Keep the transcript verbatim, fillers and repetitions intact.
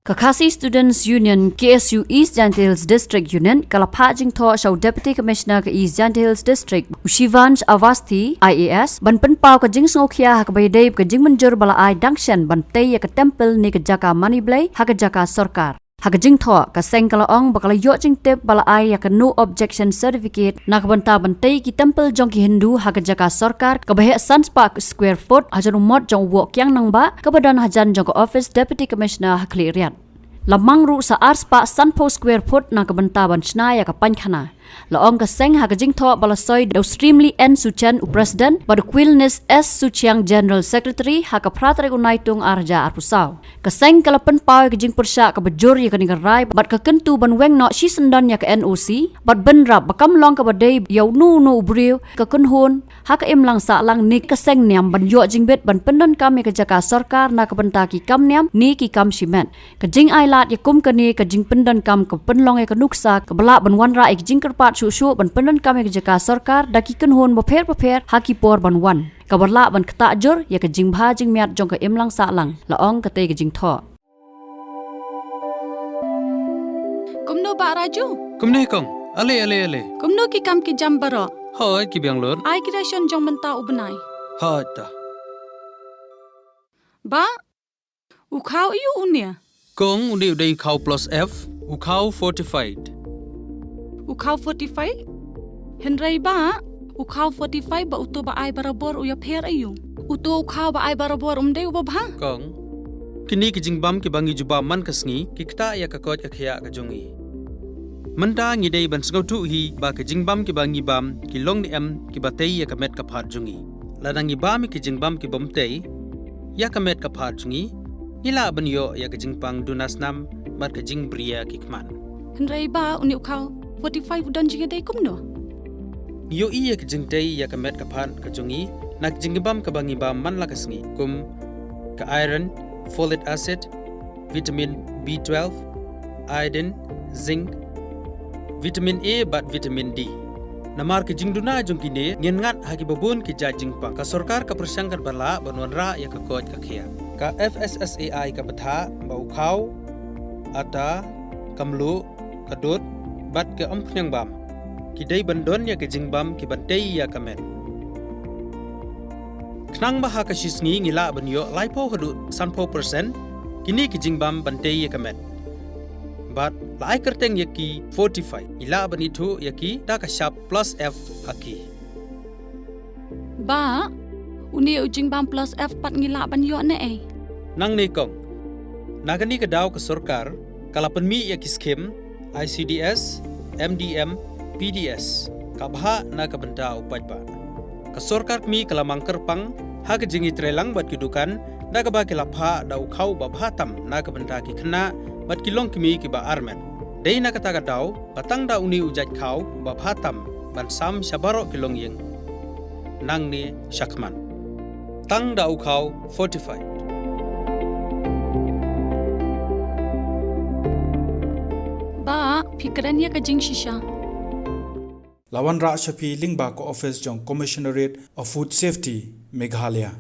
Ka Khasi Students Union, K S U East Jaintia Hills District Unit, ka la phah jingthoh sha u Deputy Commissioner ka East Jaintia Hills District, u Shivansh Awasthi, I A S, ban pynpaw ka jingsngewkhia ha kaba ïadei bad ka jingmynjur ba la ai dang shen ban tei ïa ka temple ne ka jaka mane Blei ha ka jaka sorkar. Ha ka jingthoh, ka seng ka la ong ba ka la ïoh jingtip ba la ai ïa ka no objection certificate na ka bynta ban tei ki temple jong ki Hindu ha ka jaka sorkar kaba heh san spah square foot hajan u mot jong u Woh Kiang Nangbah kaba don hajan jong ka office Deputy Commissioner ha Khliehriat. La mang ruh sa ar spah sanphew square foot na ka bynta ban shna ïa ka painkhana. La ong ka seng ha ka jingthoh ba la soi da u Srimli N Suchen, u President, bad u Quilnis S Suchiang, General Secretary, ha ka phra tarik u Naitung ar hajar arphew saw. Ka seng ka la pynpaw ïa ka jingpyrshah kaba jur ïa kane ka rai bad ka kyntu ban weng noh shisyndon ïa ka N O C bad bynrap ba kam long kaba dei ïa uno uno u briew, ka kynhun ha ka imlang sahlang ne ka seng niam ban ïoh jingbit ban pyndonkam ïa ka jaka sorkar na ka bynta ki kam niam ne ki kam shimet. Ka jingailad ïa kum kane ka jingpyndonkam ka pynlong ïa ka nuksa kaba lah ban wanrah ïa ka jingkyrpad shuh shuh ban pyndonkam ïa ka jaka sorkar da ki kynhun bapher bapher ha ki por ban wan, kaba lah ban ktah jur ïa ka jingbha jingmiat jong ka imlang sahlang, la ong katei ka jingthoh. Kumno Bah Raju? Kumne kong. Ale, ale, ale. Kumno ki kam ki jam baroh? Hooid, ki biang lut. Ai ki ration jong mynta u bnai. Hooid ta. Bah, u khaw aiu une? Kong, une u dei u khaw plus F, u khaw fortified. U khaw fortified? Hynrei Bah, u khaw fortified bad uto ba ai barabor u ïapher aiu? Uto u khaw ba ai barabor um dei uba bha? Kong, kine ki jingbam kiba ngi jubab man ka sngi ki ktah ïa ka koit ka khiah ka jong ngi. Mynta ngi dei ban sngewthuh hi ba ki jingbam kiba ngi bam ki long ne em kiba tei ïa ka met ka phad jong ngi. Lada ngi bam ïa ki jingbam kibym tei ïa ka met ka phad jong ngi, ngi lah ban ïoh ïa ka jingpang duna snam bad ka jingbriew ki khmat. Hynrei Bah, une u khaw fortified u don jingïadei kumno? Ngi ïohi ïa ka jingtei ïa ka met ka phad ka jong ngi na ki jingbam kaba ngi bam man la ka sngi, kum ka iron, folic acid, vitamin B twelve, iodine, zinc, vitamin A bad vitamin D. Namar ki jingduna jong kine ngin ngat ha kiba bun ki jait jingpang. Ka sorkar ka pyrshang katba lah ban wanrah ïa ka koit ka khiah. Ka F S S A I ka bthah ba u khaw, ata, ka mluh, ka dud bad ka umphniang bam ki dei ban don ïa ki jingbam kiban tei ïa ka met. Khnang ba ha ka shi sngi ngi lah ban ïoh laiphew haduh sanphew percent kine ki jingbam ban tei ïa ka met. Bad la ai kyrteng ïa ki fortified, ngi lah ban ithuh ïa ki da ka shap plus F ha ki. Bah, une u jingbam plus F pat ngi lah ban ïoh ne ei? Nangne kong, na kane ka daw ka sorkar ka la pynmih ïa ki skim I C D S, M D M, P D S, ka bhah na ka bynta u paidbah. Ka sorkar kmie ka la mang kyrpang ha ka jingïatreilang bad ki dukan da kaba ki la phah da u khaw ba bha tam na ka bynta ki khynnah bad ki longkmie kiba armet. Dei na kata ka daw ba tang da une u jait khaw ba bha tam ban sam sha baroh ki longïing nangne shakhmat. Tang da u khaw fortified. Bah, phi kren ïa ka jingshisha. La wanrah sha phi lyngba ka office jong Commissionerate of Food Safety, Meghalaya.